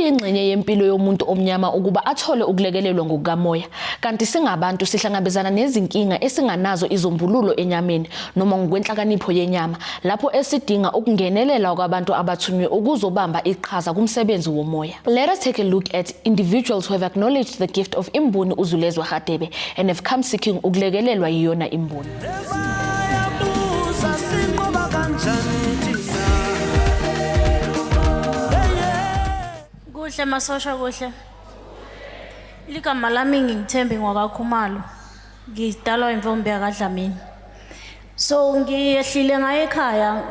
Kuyingxenye yempilo yomuntu omnyama ukuba athole ukulekelelwa ngokukamoya. Kanti singabantu sihlangabezana nezinkinga esinganazo izombululo enyameni noma ngokwenhlakanipho yenyama lapho esidinga ukungenelela kwabantu abathunywe ukuzobamba iqhaza kumsebenzi womoya. Let us take a look at individuals who have acknowledged the gift of imboni uZulezwa Hadebe and have come seeking ukulekelelwa yiyona imboni. Bayabuza sinqoba kanjani thina. Kuhle masosha kuhle. Ligama lami ngingithembi ngwakaKhumalo. Ngidalwa imvombi yakaDlamini. So ngiyehlile ngaye ekhaya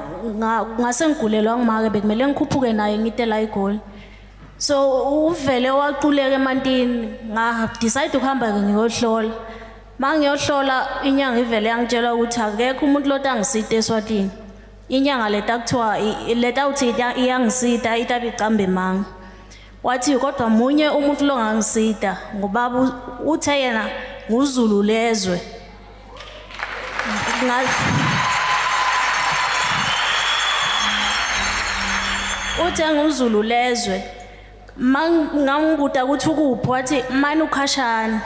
ngase ngigulelwa ngumake bekumele ngikhuphuke naye ngite la eGoli. So uvele waquleka emantini nga decide ukuhamba ke ngiyohlola. Mangiyohlola inyanga ivele yangitshela ukuthi akekho umuntu lota angisita eSwatini. Inyanga leta kuthiwa leta uthi iyangisita itabe icambe manga. Wathi kodwa munye umuntu longangisita ngobaba uthe yena nguZulu lezwe. Uthe nguZulu lezwe. Mangambuta ukuthi ukuphi wathi mani ukhashana.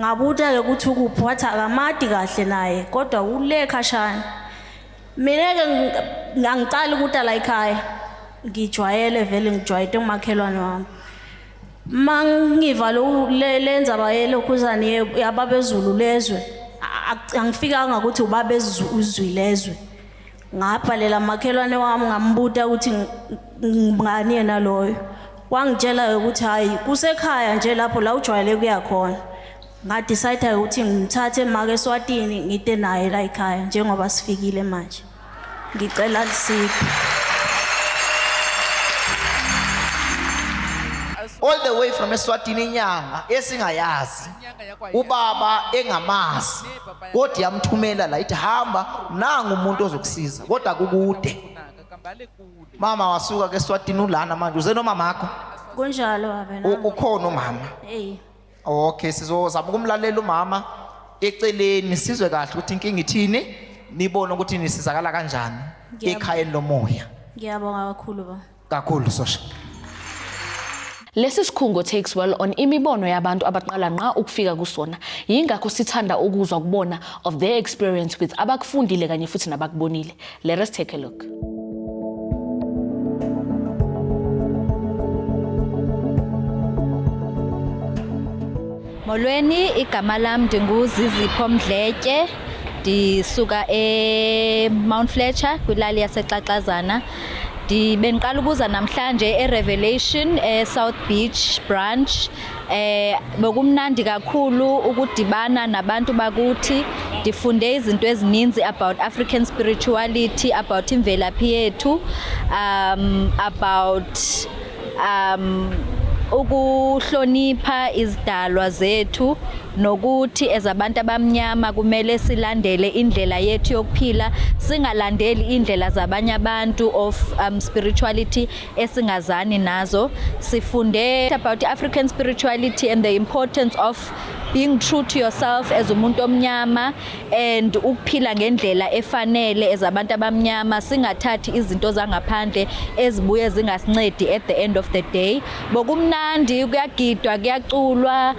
Ngabuta ke ukuthi ukuphi wathi akamadi kahle naye kodwa ule khashana. Mina ke ngangicala ukuta la ekhaya. Ngijwayele vele ngijwayete umakhelwane wami. Mangiva lo le ndzaba yelokhuzane yababezulu lezwe angifikanga ukuthi ubabezuzwi lezwe. Ngabhalela makhelwane wami ngambuta ukuthi ngani yena loyo. Wangitshela ukuthi hayi kusekhaya nje lapho la ujwayele kuya khona. Nga-decide ukuthi ngimthathe make eSwatini ngite naye la ekhaya njengoba sifikile manje. Ngicela lisipho. All the way from eSwatini inyanga esingayazi ubaba engamazi kodwa yamthumela la ithi hamba nangu umuntu ozokusiza kodwa kukude mama wasuka ke eSwatini ulana manje uze nomamakho Kunjalo baba. Ukhona umama. Hey. Okay, sizozama ukumlalela umama eceleni sizwe kahle ukuthi inkinga ithini, nibone ukuthi nisizakala kanjani ekhayeni lomoya. Ngiyabonga kakhulu ba. Kakhulu sosha. Lesi sikhungo takes well on imibono yabantu abaqala ngqa ukufika kusona. Yingakho sithanda ukuzwa kubona of their experience with abakufundile kanye futhi nabakubonile. Let us take a look. Molweni, igama lam ndinguZizipho Mdletje, ndisuka eMount Fletcher kwilali yaseXaxazana. Ndibendiqala ukuza namhlanje eRevelation eSouth Beach branch. Bekumnandi kakhulu ukudibana nabantu bakuthi. Ndifunde izinto ezininzi about African spirituality, about imvelaphi yethu, about ukuhlonipha izidalwa zethu nokuthi ezabantu abamnyama kumele silandele indlela yethu yokuphila, singalandeli indlela zabanye abantu of spirituality esingazani nazo. Sifunde about African spirituality and the importance of being true to yourself as umuntu omnyama and ukuphila ngendlela efanele ezabantu abamnyama, singathathi izinto zangaphandle ezibuye zingasincedi at the end of the day. Bokumnandi, kuyagidwa, kuyaculwa.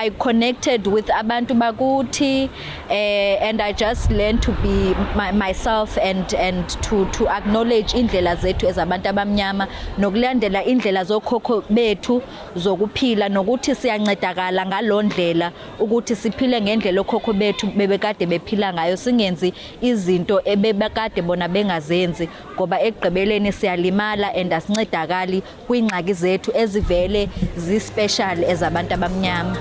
I connected with abantu bakuthi, and I just learned to be myself and to acknowledge indlela zethu ezabantu abamnyama nokulandela indlela zokhokho bethu zokuphila, nokuthi siyancedakala ngalondlela ukuthi siphile ngendlela okhokho bethu bebekade bephila ngayo, singenzi izinto ebebekade bona bengazenzi, ngoba ekugqibeleni siyalimala and asincedakali kwiingxaki zethu ezivele zi-special ezabantu abamnyama.